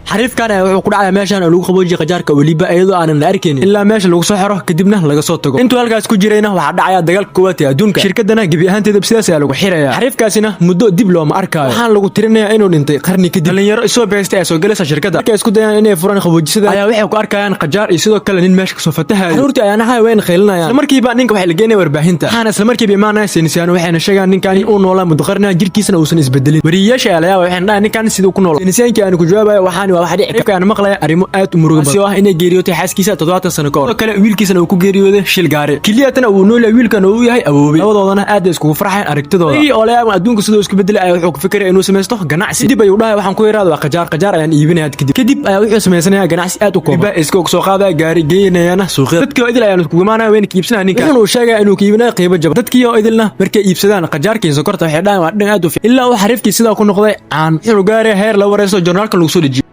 Xariifkan ayaa wuxuu ku dhacaya meeshan oo lagu qaboojiya qajaarka, weliba iyadoo aanan la arkaynin, ilaa meesha lagu soo xiro, kadibna laga soo tago. Intuu halkaas ku jirayna waxaa dhacaya dagaalka koowaad ee adduunka. Shirkadana gebi ahaanteeda sidaas ayaa lagu xiraya. Xariifkaasina muddo dib looma arkaayo, waxaana lagu tirinayaa inuu dhintay qarni kadib. Dhalinyaro isoo beestay ayaa soo galaysa shirkadda. Markay isku dayaan inay furaan qaboojisada ayaa waxay ku arkayaan qajaar iyo sidoo kale nin meesha kasoo fatahayo. Caruurtii ayaa naxay, wayna qaylinayaan. Isla markiiba ninka waxay la geenaya warbaahinta, waxaana isla markiiba imaanaya saynisyaano, waxayna sheegaan ninkan in uu noolaa muddo qarniga, jirkiisana uusan isbedelin. Wariyeyaasha ayaa la yaaba, waxayna dhahay ninkan siduu ku noolaa. Saynisyaankii aanu ku jawaabaya, waxaani waa wax dhici. Xariifka aana maqlaya arrimo aad u murugo badan oo ah inay geeriyootay xaaskiisa 70 sano ka hor, sidoo kale wiilkiisana uu ku geeriyooday shil gaari. Keliyatana uu nool yahay wiilkan oo uu yahay awoobay. Labadoodana aad ay iskugu farxayaan aragtidooda. Odaygii oo la yaaba adduunka siduu isku bedelay ayaa wuxuu ku fikiraya inuu samaysto ganacsi. Kadib ayuu dhahay, waxaan ku yiraahdo waa qajaar, qajaar ayaan iibinaya. Kadib ayaa wuxuu samaysanayaa ganacsi aad u kooban, iska soo qaadaya gaari, geynayana suuqyada. Dadkii oo idil ayaan iskugu imaanaya, wayna ka iibsanaya ninka. Wuxuuna uu sheegaya inuu ka iibinayo qiimo jaban. Dadkii oo idilna markay iibsadaan qajaarkii sokorta waxay dhahaan waa dhan aad u fiican, ilaa uu xariifkii sidaa ku noqday caan, wuxuunu gaaraya heer la wareysto, joornaalka lagu soo dejiyo.